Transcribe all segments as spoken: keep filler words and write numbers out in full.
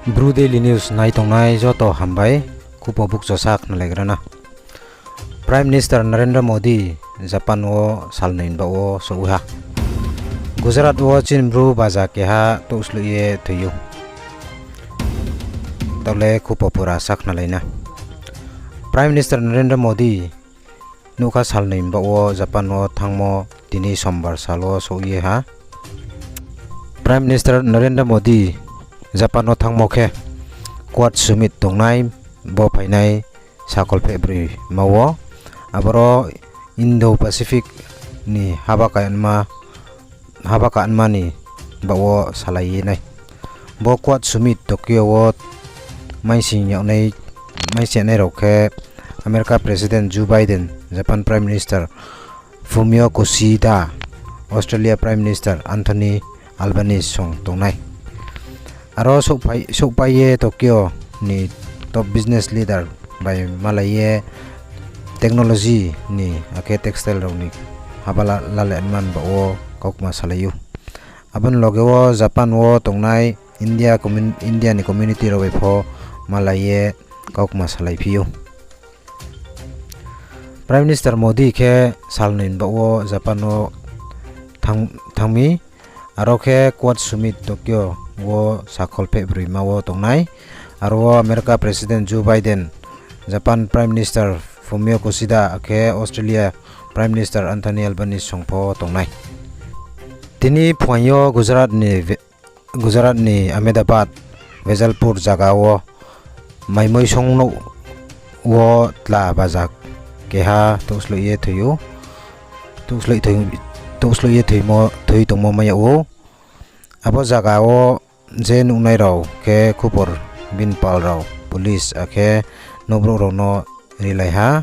Bru Daily News nai tongnai joto hambai, khupo bukcho sa khnalaigra na. Prime Minister Narendra Modi Japan wo salnoi ni baoh wo souh ha. Gujarat wo chini Bru baja keha touhsloih ye thoi ou. Taoh le khupo pura sa khnalai na. Prime Minister Narendra Modi nougkha salnoi ni baoh wo Japan wo thanngmo tini Sombar sal wo souh ye ha. Prime Minister Narendra Modi Japan wo thanngmo khe Quad Summit tongnai bo phainai sakol phehbroi ma wo. Aboro Indo-Pacific ni haba ka-, haba kanma ni baoh wo salai ye nai. Bo Quad Summit Tokyo wo maising yagnai, maising yagnai rao khe America President Joe Biden, Japan Prime Minister Fumio Kishida, Australia Prime Minister Anthony Albanese song tongnai. Aro souhpai-, souhpai ye Tokyo ni top business leader bai malai ye technology ni akhe textile rao ni haba la-, lalaima ni baoh wo kaukma salai ou. Abo ni loge wo Japan wo tongnai India commun-, India ni community rao bai pho malai ye kaukma salaiphi ou. Prime Minister Modi khe salnoi ni baoh wo Japan wo thanng-, thanng mi, aro khe Quad Summit Tokyo wo sakol phehbroi ma wo tongnai, aro wo America President Joe Biden, Japan Prime Minister Fumio Kishida akhe Australia Prime Minister Anthony Albanese song pho tongnai. Tini phuaing yo Gujarat ni Ve-, Gujarat ni Ahmedabad Vejalpur zaga wo maimoi song nouh wo tla baja keha touhsloih ye thoi ou. Touhsloih thoi-, touhsloih ye thoimo, thoi tongmo mai yag ou. Abo zaga wo je nuhnai rao khe khupor bini pal rao, police akhe nouhbrouh rao no rilai ha.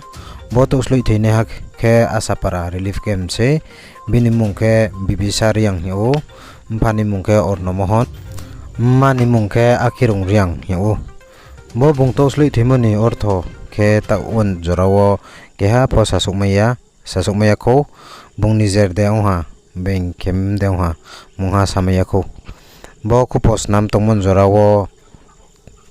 Bo touhsloih thoinaiha khe Asapara relief camp sei. Bini mmung khe Bibisa Reang hing yag ou, mpha ni mmung khe Orno Mohon, mma ni mmung khe Akhirung Reang hing yag ou. Bo bung touhsloih thoimo ni ortho khe taoh wo jora wo keha pho sasouhmai ya, sasouhmai ya khou, bung nijer de ong ha, being khem de ong ha, mungha samai ya khou. Bo khupo snam tongmo jora wo,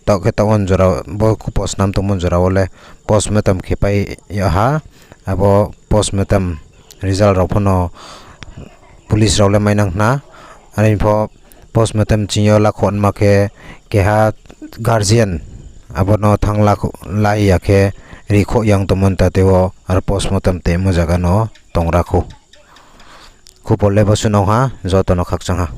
taoh khe taoh wo jora, bo khupo snam tongmo jora wo le postmortem khepai yag ha, abo postmortem result rao pho no police rao le mainang khna. Are pho postmortem ching yo lakhouh nma khe keha guardian abo no thanng la-, lai ya khe rikhouh yang tongmo ni tate wo aro postmortem tongmo zaga no tongra khou. Khupor le bo suh nong ha, joto no khakchang ha.